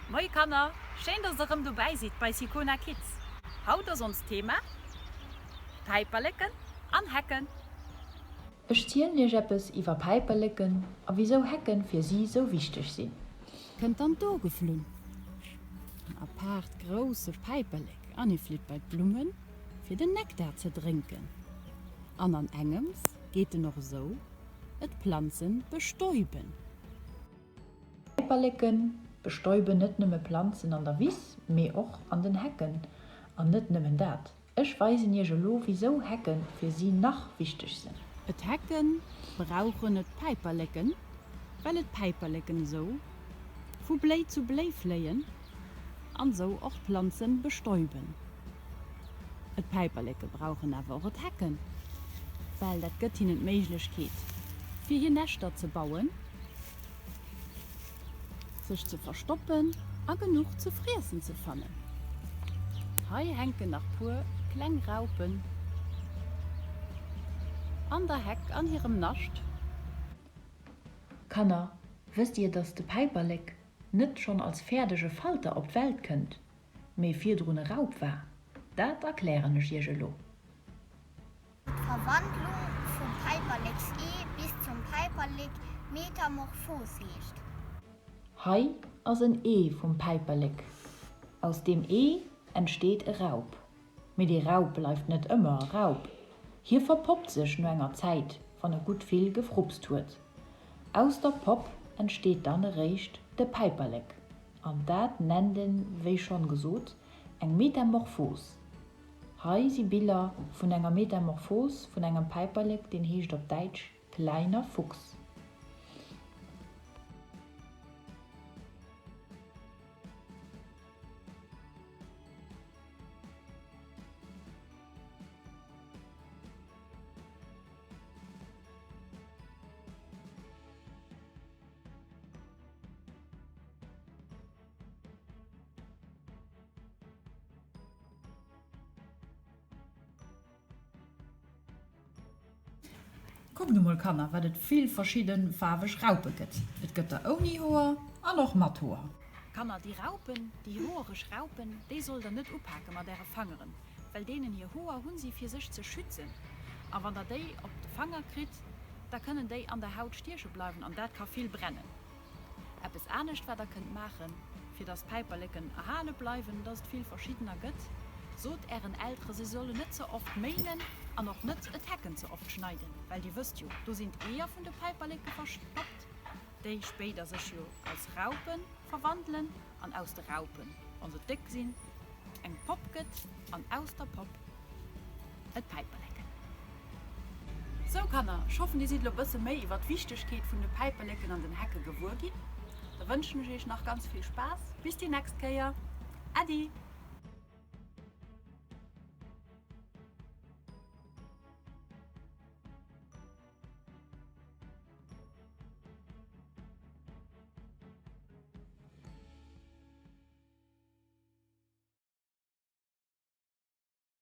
Moie Kanner, schéin dass der rëm dobäi sidd bei Sicona Kids. Haut ass onst Thema, Päiperleken an Hecken. Ech zielen iech eppes iwwer Päiperleken a wisou Hecken fir si sou wichteg sinn. Kënnt dann do geflunn. En apaart grousse Päiperlek an hie flitt bei d'Blummen fir den Nektar ze drénken. An an engems geet en och esou et d'Planzen bestäuben. Päiperleken bestäuben net nëmme Planzen an der Wiss, mee och an den Hecken. An net nëmmen dat, ech weisen iech elo wisou Hecken fir si nach wichteg sinn. Et Hecken brauchen et Päiperleken, well et Päiperleken esou vu Bléi zu Bléi fléien an esou och d'Planzen bestäuben. Et Päiperleke brauchen awer och et Hecken, well dat gëtt hinnen d'Méiglechkeet fir hir Näschter ze bauen, sech ze verstoppen a genuch ze friessen ze fannen. Hei hänken nach puer kleng Raupen an der Heck an hirem Nascht. Kanner, wësst dir dass de Päiperlek net schonn als fäerdege Falter op d'Welt kënnt, mee virdrun e Raup war? Dat erklären ech iech elo. D'Verwandlung vum Päiperleksee bis zum Päiperlek Metamorphos heescht. Hei ass en Ee vum Päiperlek. Aus deem Ee entsteet e Raup. Mee dee Raup bleift net ëmmer e Raup. Hie verpoppt sech no enger Zäit, wann e gutt vill gefrupst huet. Aus der Popp entsteet dann eréischt de Päiperlek. An dat nennt een, wéi schonn gesot, eng Metamorphos. Hei si Biller vun enger Metamorphos vun engem Päiperlek, deen heescht op Däitsch Kleiner Fuchs. Kuckt emol Kanner, wat et vill verschidde faarweg Raupe gëtt. Et gëtt der ouni Hoer an och mat Hoer. Kanner, déi Raupen, déi hoereg Raupen, déi sollt der net upake mat äre Fangeren, well deenen hir Hoer hunn si fir sech ze schützen. A wann der déi op de Fanger kritt, da kënnen déi an der Haut stieche bleiwen an dat ka vill brennen. Eppes anescht wat der kënnt maachen, fir dass Päiperleken erhale bleiwen, dass et vill verschiddener gëtt, sot ären Eltere se sollen net ze oft méinen an och net et Hecken ze oft schneiden, well dir wësst jo, do sinn d'Eeër vun de Päiperleke verstoppt, déi spéider sech jo als Raupe verwandelen an aus de Raupen, wa se déck sinn, eng Popp gëtt an aus der Popp et Päiperleken. Sou Kanner, ech hoffen dir sidd elo bësse méi iwwer d'Wichtegkeet vun de Päiperleken an den Hecke gewuer ginn. Da wënschen ech iech nach ganz vill Spaass. Bis déi next Kéier. Äddi!